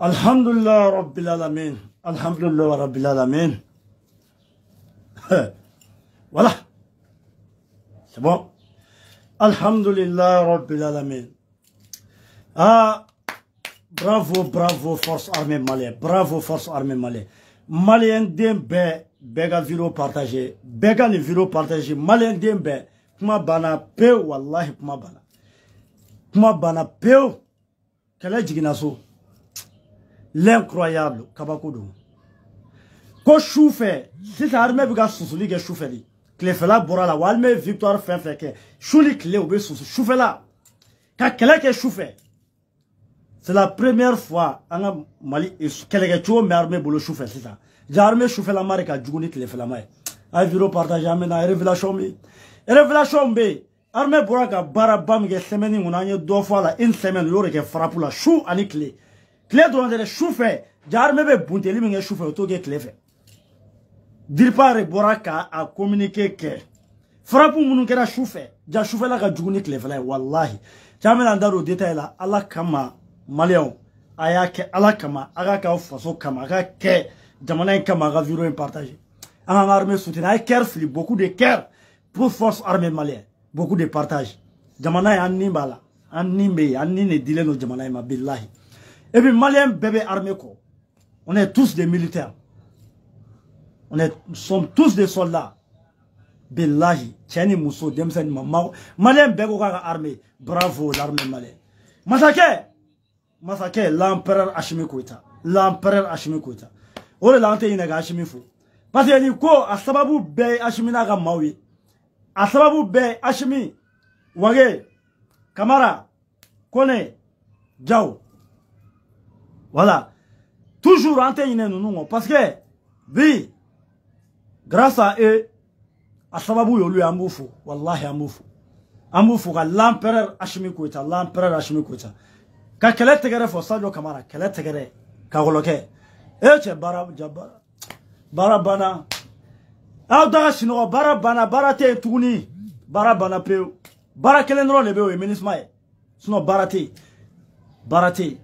Alhamdulillah Rabbil Alamin. Alhamdulillah Rabbil Alamin. Voilà. C'est bon. Alhamdulillah Rabbil Alamin. Ah, bravo, bravo, force armée malienne. Bravo, force armée malienne. Malien den bɛɛ, bɛɛ ka vidéo partager. Bɛɛ ka nin vidéo partager. Malien den bɛɛ. Kuma banna pewu, wallahi kuma banna. Kuma banna pewu. Kɛlɛ jiginna so. L'incroyable, kabako don. Ko su fɛ, sisan armée bɛ ka susuli kɛ su fɛ de. Tilefɛla bɔra la, wa armée victoire fɛn fɛn kɛ. Su ni tile u bɛ susu sufɛla. Ka kɛlɛ kɛ su fɛ. C'est la première fois an ka Mali kɛlɛkɛcogo bɛ armée bolo su fɛ sisan. Ja armée sufɛlama de ka jugu ni tilefɛlama ye. A ye vidéo partager, an bɛ na révélation min. Révélation bɛ yen. Armée bɔra ka baaraba min kɛ semaine in kɔnɔ, an ye dɔ fɔ a la, une semaine u y'o de kɛ frappe la su ani tile. Tile dɔrɔn tɛ dɛ, su fɛ. Ja armée bɛ bunteli min kɛ su fɛ, o t'o kɛ tile fɛ. DIRPA de bɔra ka a communiqué kɛ. Frappe minnu kɛra su fɛ, ja sufɛla ka jugu ni tilefɛla ye, wallahi. Ca an bɛna an da don détail la, Ala kama Maliyɛnw, a y'a kɛ Ala kama, a k'a kɛ aw faso kama, a k'a kɛ jamana in kama, a ka vidéo in partager. An k'an ka armée soutenir, a ye cœur fili, beaucoup de cœur pour force armée malienne, beaucoup de partage. Jamana in an nin b'a la, an nin bɛ yen, an nin de dilen don jamana in ma, bilahi. Et puis Maliyɛn bɛɛ bɛ armée kɔ. On est tous des militaires. Nous sommes tous des soldats. Billahi, cɛ ni muso, denmisɛnnin ma, Maliyɛn bɛɛ ko k'a ka armée. Bravo l'armée malienne. Masakɛ, masakɛ, l'empereur Assimi Goïta. L'empereur Assimi Goïta. O de la an tɛ ɲinɛ ka Assimi fo. Parce que nin ko a sababu bɛɛ ye Assimi n'a ka maaw ye. A sababu bɛɛ ye Assimi, Wage, Kamara, Kone, Diaw. Voilà. Toujours an tɛ ɲinɛ ninnu kɔ. Parce que bi, grâce à eux, a sababu y'olu ye, an b'u fo. Wallahi an b'u fo. An b'u fo ka l'empereur Assimi Goïta, l'empereur Assimi Goïta. Ka kɛlɛ tɛgɛrɛ fɔ Sadio Kamara, kɛlɛ tɛgɛrɛ, ka wɔlɔkɛ. E cɛ baara ja baara. Baara banna. Aw da ka sinɔgɔ, baara banna, baara tɛ yen tuguni. Baara banna pewu. Baara kelen dɔrɔn de bɛ yen, o ye MINUSMA ye. Sinon baara tɛ yen. Baara tɛ yen.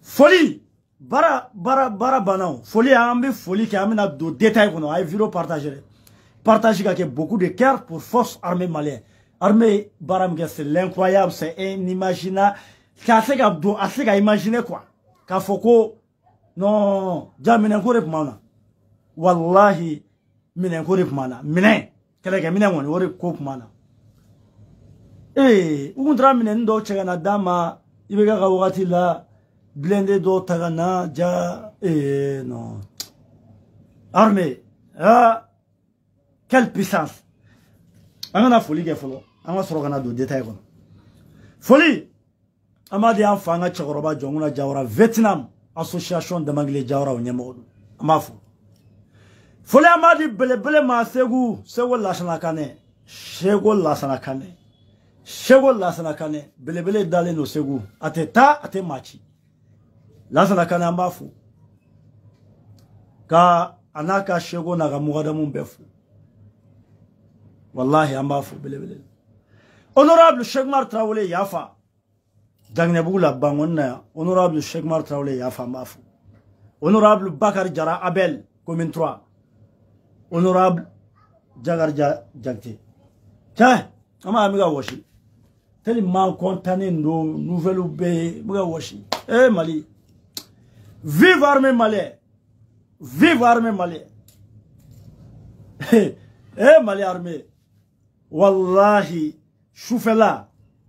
Foli, baara baara baara banna o. Foli, an bɛ foli kɛ, an bɛna don détail kɔnɔ. A ye vidéo partager dɛ. Partage ka kɛ, beaucoup de cœur pour force armée malienne. Armée baara min kɛ, c'est l'incroyable, c'est inimaginable. K'a se ka don, a se ka imaginer quoi. K'a fɔ ko non, ja minɛnko de tun b'an na. Wallahi minɛnko de tun b'an na. Minɛn, kɛlɛkɛ minɛn kɔni, o de ko tun b'an na. Ee, u kun taara minɛnin dɔw cɛ ka na d'a ma, i bɛ k'a ka wagati la, blindé dɔw ta ka na, ja, ee, non. Armée, ah, quelle puissance. An kana foli kɛ fɔlɔ, an ka sɔrɔ ka na don détail kɔnɔ. Foli, an b'a di an fa, an ka cɛkɔrɔba Jɔnkuna Jawara, Vietnam association Damangile Jawara o ɲɛmɔgɔ don. An b'a fo. Foli an b'a di belebele ma Segu, Segu Lasana Kanɛ, Segu Lasana Kanɛ, Segu Lasana Kanɛ, belebele dalen don Segu, a tɛ taa, a tɛ maa ci. Lasana Kanɛ, an b'a fo. Ka a n'a ka Segu n'a ka mugadamu bɛɛ fo. Wallahi an b'a fo belebele. Honorable Cheikh Umar Traoré Yafa. Janginɛbugu la Bangoni na yan, honorable Cheikh Umar Traoré Yafa, an b'a fo. Honorable Bakari Jara Abel, commune 3. Honorable Jakarija Jakite. Cɛ, an b'a bɛ ka wɔsi. Tellement content don, nouvelle bɛ yen, n bɛ ka wɔsi. Eh Mali. Vive armée malienne. Vive armée malienne. Eh Mali armée. Wallahi, sufɛla,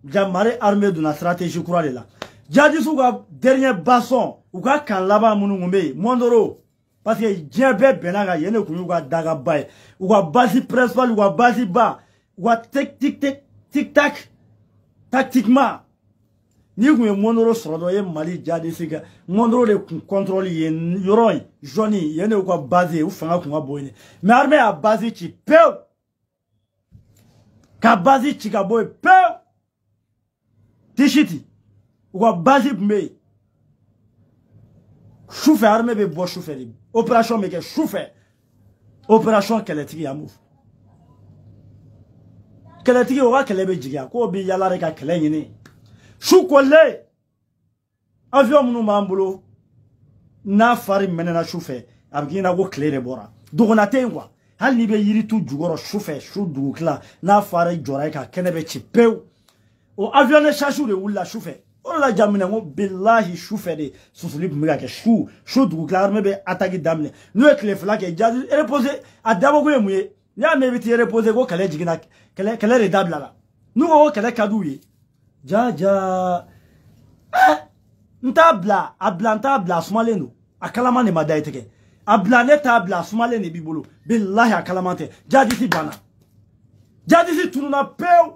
ja Mali armée donna stratégie kura de la. Jadisiw ka dernier baston, u ka kan laban minnu kun bɛ yen, Mondoro. Parce que diɲɛ bɛɛ bɛnna kan, yen de kun y'u ka dagaba ye. U ka base principale, u ka base ba, u ka tic tic tic tic tac, tactiquement. N'i kun ye Mondoro sɔrɔ dɔrɔn, i ye Mali jadisi kɛ. Mondoro de kun contrôle yen yɔrɔ in, zone yen de y'u ka base ye, u fanga kun ka bon yen. Mais armée y'a base ci pewu. Ka base ci ka bɔ yen pewu. Tisiti, u ka base tun bɛ yen. Sufɛ armée bɛ bɔ sufɛ de. Opération bɛ kɛ sufɛ. Opération kɛlɛtigi, an b'o fɔ. Kɛlɛtigi, o ka kɛlɛ bɛ jigin, a k'o bɛ yala de ka kɛlɛ ɲini. Su kolen, avion minnu b'an bolo, N'a fari mɛnɛna su fɛ, a bɛ k'i ɲɛna ko tile de bɔra. Dogona tɛ yen quoi. Hali n'i bɛ yiri tu jukɔrɔ su fɛ, su dugutila, n'a fari jɔra e kan, kɛnɛ bɛ ci pewu. O avion de chasse de wulila su fɛ. O de la jaminɛ ko bilahi su fɛ de susuli tun bɛ ka kɛ su su dugutila armée bɛ attaque daminɛ. N'u ye tile fila kɛ jaabi reposer, a dabɔkun ye mun ye? N'i y'a mɛn i bɛ t'i reposer ko kɛlɛ jiginna, kɛlɛ kɛlɛ de dabila la. N'u ko ko kɛlɛ ka d'u ye, ja ja n t'a bila, a bila n t'a bila, a sumalen don, a kalaman de ma da i tɛgɛ. A bila ne t'a bila, a sumalen de b'i bolo. Bilahi a kalaman tɛ. Jadisi banna, jadisi tununa pewu,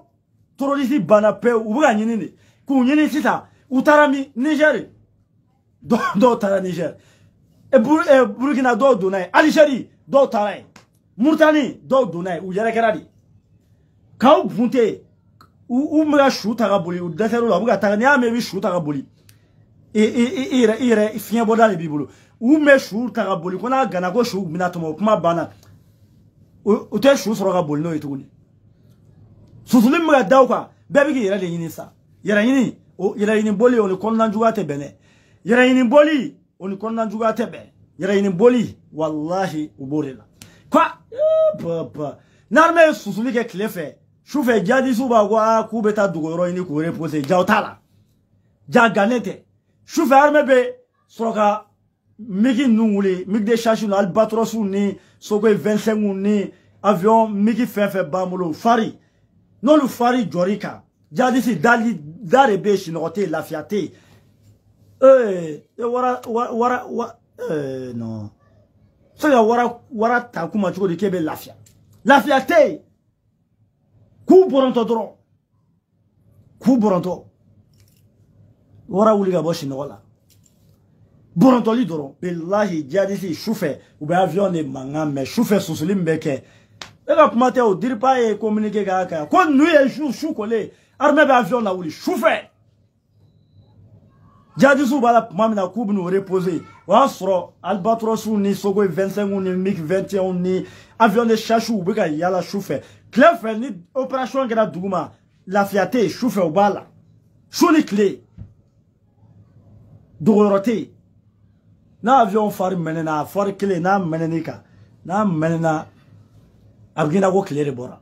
terroriste banna pewu. U bɛ ka ɲini de k'u ɲini sisan. U taara min? Niger, dɔw taara Niger, Burkina dɔw donna yen, Algérie dɔw taara yen, Mauritanie dɔw donna yen. U yɛrɛkɛra de k'aw kun tɛ yen. U bɛ ka su ta ka boli, u dɛsɛr'u la, u bɛ ka taga. N'i y'a mɛn i bɛ su ta ka boli, i yɛrɛ i yɛrɛ fiɲɛbɔda de b'i bolo. U bɛ su ta ka boli ko n'a gana ko su bɛna tɔmɔ, o kuma banna. U tɛ su sɔrɔ ka boli n'o ye tuguni. Susuli min bɛ ka da u kan, bɛɛ bɛ k'i yɛrɛ de ɲini sa. Yɛrɛ ɲini, o yɛrɛ ɲini boli, o ni kɔnɔna juguya tɛ bɛn dɛ. Yɛrɛ ɲini boli, o ni kɔnɔna juguya tɛ bɛn. Yɛrɛ ɲini boli, walahi u b'o de la. Quoi? N'armée ye susuli kɛ tile fɛ, su fɛ jadisiw b'a ko aa k'u bɛ taa dogoyɔrɔ ɲini k'u reposer. Ja o t'a la, ja gannen tɛ. Su fɛ armée bɛ sɔrɔ ka MiG ninnu wuli, MiG de chasse ninnu, Albatros ni Sukhoi 25 ni avion MiG fɛn fɛn b'an bolo, fari n'olu fari jɔr'i kan, jadisi dali da de bɛ yen, sunɔgɔ tɛ yen, lafiya tɛ yen. Ee wara wara wa ee non, se ka wara wara ta kuma cogo di k'e bɛ lafiya? Lafiya tɛ yen. K'u bɔrɔntɔ dɔrɔn, k'u bɔrɔntɔ, wara wuli ka bɔ sunɔgɔ la, bɔrɔntɔli dɔrɔn. Bilahi jadisi sufɛ u bɛ avion de mankan mɛn sufɛ, susuli min bɛ kɛ. E ka kuma tɛ o, DIRPA ye communiqué k'a kan ko ninnu ye su su kolen, armée bɛ avion lawuli sufɛ. Jadisiw b'a la tuma min na k'u bɛn'u reposer, o y'a sɔrɔ Albatros ni Sukhoi 25 ni MiG 21 ni avion de chasse u bɛ ka yala sufɛ. Tile fɛ ni opération kɛra dugu ma, lafiya tɛ yen. Sufɛ u b'a la, su ni tile, dogoyɔrɔ tɛ yen. N'a avion fari mɛnɛna, a fari kelen n'a mɛnɛn'i kan, n'a mɛnɛna, a bɛ k'i na ko tile de bɔra.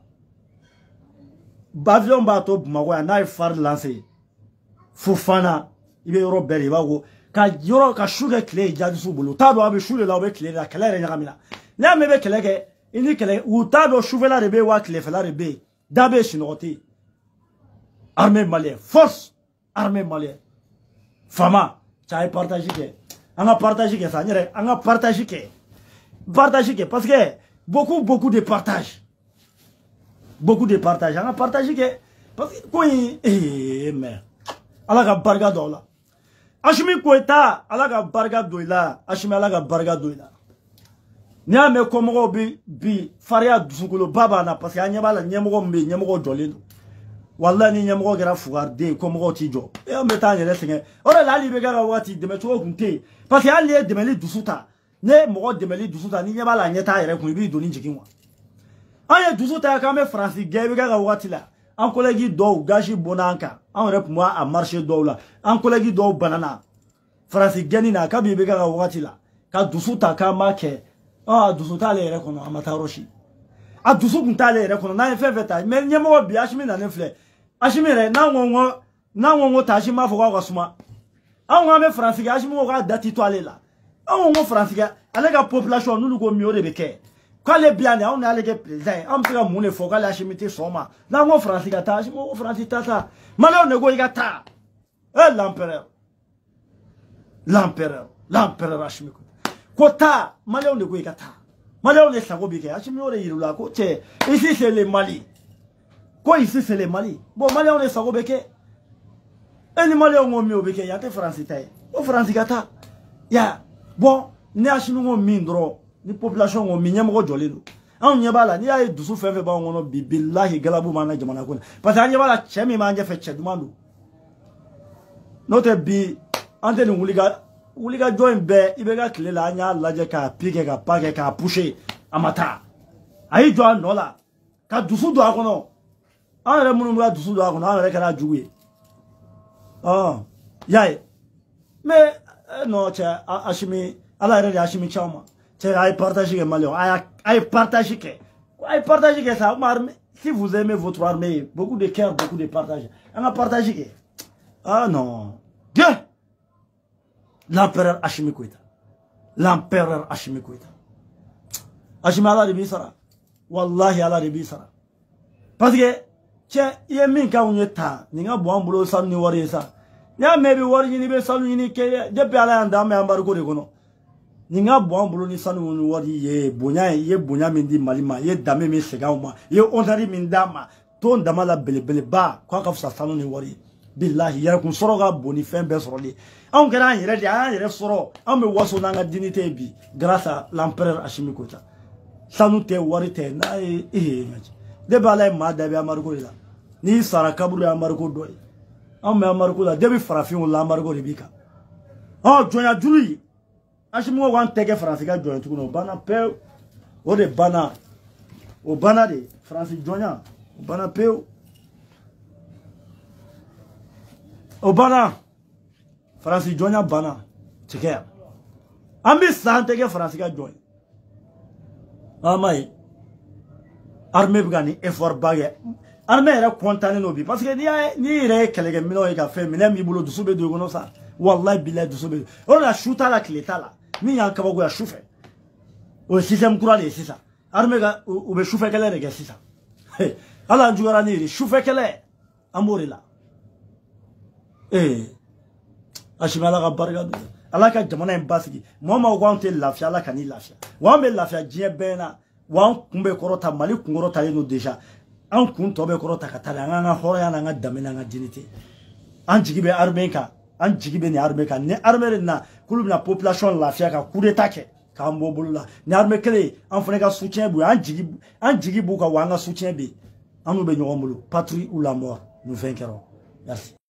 Avion b'a to Bamakɔ yan, n'a ye fari lancer fo fana, i bɛ yɔrɔ bɛɛ de, i b'a ko ka yɔrɔ ka su kɛ tile ye jadisiw bolo. U t'a dɔn a bɛ su de la, u bɛ tile de la, kɛlɛ yɛrɛ ɲagamina. N'i y'a mɛn i bɛ kɛlɛ kɛ, i ni kɛlɛ, u t'a dɔn sufɛla de bɛ yen wa tilefɛla de bɛ yen, da bɛ yen, sunɔgɔ tɛ yen. Armée malienne, force armée malienne. Fama cɛ, a ye partage kɛ, an ka partage kɛ sa, n yɛrɛ an ka partage kɛ, partage kɛ, parce que beaucoup beaucoup de partage, beaucoup de partage, an ka partage kɛ, parce que ko in ee mais Ala ka barika don aw la. Assimi Goïta, Ala ka barika don i la. Assimi, Ala ka barika don i la. N'i y'a mɛn kɔmɔgɔw bi bi fariya dusukoloba b'an na, parce que an ɲɛ b'a la ɲɛmɔgɔ min bɛ yen, ɲɛmɔgɔ jɔlen don. Walahi ni ɲɛmɔgɔ kɛra fugariden ye, kɔmɔgɔw t'i jɔ. E an bɛ taa an yɛrɛ sɛgɛn o de la. Hali i bɛ kɛ ka waati dɛmɛ cogo kun tɛ yen, parce que hali n'i ye dɛmɛli dusu ta, ne ye mɔgɔ dɛmɛli dusu ta, ni ɲɛ b'a la a ɲɛ t'a yɛrɛ kun, i b'i doni jigin wa. An ye dusu ta k'an bɛ Faransi gɛn i bɛ kɛ ka waati la, an collègue dɔw gazi bɔnna an kan, an yɛrɛ tun b'a a marché dɔw la, an collègue dɔw banana Faransi gɛnni na. Kabi i bɛ kɛ ka waati la ka dusu ta k'an b'a kɛ, a dusu t'ale yɛrɛ kɔnɔ, a ma taa yɔrɔ si, a dusu kun t'ale yɛrɛ kɔnɔ. N'an ye fɛn fɛn ta, mais ɲɛmɔgɔ bi Assimi nalen filɛ, Assimi yɛrɛ n'an ko ta, Assimi b'a fɔ k'aw ka suma. Anw ko an bɛ Faransi kɛ, Assimi ko k'a da ti to ale la. Anw ko Faransi kɛ, ale ka population n'olu ko min, o de bɛ kɛ. K'ale bi yan de, anw n'ale kɛ président ye, an bɛ se ka mun de fɔ k'ale Assimi tɛ sɔn o ma? N'an ko Faransi ka taa, Assimi ko Faransi ta taa, Maliyɛnw de ko i ka taa. Eh, l'empereur, l'empereur, l'empereur Assimi ko taa, Maliyɛnw de ko i ka taa, Maliyɛnw de sago bɛ kɛ. Assimi y'o de yir'u la ko cɛ, ici c'est le Mali, ko ici c'est le Mali. Bon, Maliyɛnw de sago bɛ kɛ, e ni Maliyɛnw ko min, o bɛ kɛ. Yan tɛ Faransi ta ye, ko Faransi ka taa ya. Bon, ni Assimi ko min dɔrɔn, ni population ko min, ɲɛmɔgɔ jɔlen don. Anw ɲɛ b'a la, n'i y'a ye dusu fɛn fɛn b'anw kɔnɔ bi, bilahi galabu b'an na jamana ko la, parce que an ɲɛ b'a la cɛ min b'an ɲɛfɛ, cɛ duman don. N'o tɛ bi an tɛ nin wuli ka wulikajɔ in bɛɛ. I bɛ ka tile la, an y'a lajɛ k'a pi kɛ ka pa kɛ k'a pousser, a ma taa. A y'i jɔ a nɔ la ka dusu don a kɔnɔ. An yɛrɛ minnu bɛ ka dusu don a kɔnɔ, an yɛrɛ kɛra jugu ye. Ɔ y'a ye, mais Non cɛ, Assimi, Ala yɛrɛ de Assimi ci aw ma. Cɛ, a ye partage kɛ Maliyɛnw, a ye partage kɛ. A ye partage kɛ sa, si vous aimez votre armée, beaucoup de cœur, beaucoup de partage. An ka partage kɛ. Ah non. Dieu! L'empereur Assimi Goïta. L'empereur Assimi Goïta. Assimi, Ala de b'i sara. Wallahi, Ala de b'i sara. Parce que cɛ, i ye min k'anw ye tan, nin ka bon an bolo sanu ni wari ye sa. N'i y'a mɛn i bɛ wari ɲini, i bɛ sanu ɲini kɛ, depuis Ala y'an da, an bɛ embargo de kɔnɔ. Nin ka bon an bolo ni sanu ni wari ye. Bonya ye, i ye bonya min di Mali ma, i ye danbe min segin anw ma, i ye honneur min d'an ma, ton dama la belebeleba, k'a ka fisa sanu ni wari ye. Bilahi, yɛrɛkun sɔrɔ ka bon ni fɛn bɛɛ sɔrɔli ye. Anw kɛra an yɛrɛ de, an y'an yɛrɛ sɔrɔ, anw bɛ waso n'an ka dignité ye bi grâce à l'empereur Assimi Goïta. Sanu tɛ, wari tɛ, n'a ye depuis Ala ye maa da, i bɛ embargo de la. N'i sara, kaburu ye embargo dɔ ye. Anw bɛ embargo la depuis farafin wolola, embargo de b'i kan. Ɔ jɔnya juru yi, Assimi ko k'an tɛ kɛ Faransi ka jɔn ye tuguni, o banna pewu. O de banna, o banna de, Faransi jɔnya o banna pewu, o banna, Faransi jɔnya banna. Tigɛ an bɛ san tɛ kɛ Faransi ka jɔn ye. An m'a ye armée bɛ ka nin effort ba kɛ. Armée yɛrɛ content don bi, parce que n'i yɛrɛ ye kɛlɛkɛminɛnw ye ka fɛn minɛn b'i bolo, dusu bɛ don i kɔnɔ sa. Wallahi bilahi, dusu bɛ don. O de la su t'a la, tile t'a la. Min y'an kabakoya su fɛ, o ye système kura de ye sisan. Armée ka u bɛ sufɛ kɛlɛ de kɛ sisan. Hali an juguyara ni yɛrɛ sufɛ kɛlɛ, an b'o de la. Assimi, Ala ka barika don, Ala ka jamana in basigi. Mɔgɔ ma ko anw tɛ lafiya, Ala ka n'i lafiya. Wa an bɛ lafiya diɲɛ bɛɛ na. Wa an kun bɛ kɔrɔta, Mali kun kɔrɔtalen don déjà. An kun tɔ bɛ kɔrɔta ka taa de. An k'an ka hɔrɔnya n'an ka danbe n'an ka dignité. An jigi bɛ armée kan, an jigi bɛ nin armée kan. Ni armée de na k'olu bɛna population lafiya ka coup d'état kɛ k'an bɔ bolo la. Ni armée kelen ye, an fana ka soutien b'u ye. An jigi b'u kan, wa an ka soutien bɛ yen. An n'u bɛ ɲɔgɔn bolo. Patrie ou la mort, nous vaincrons. Merci.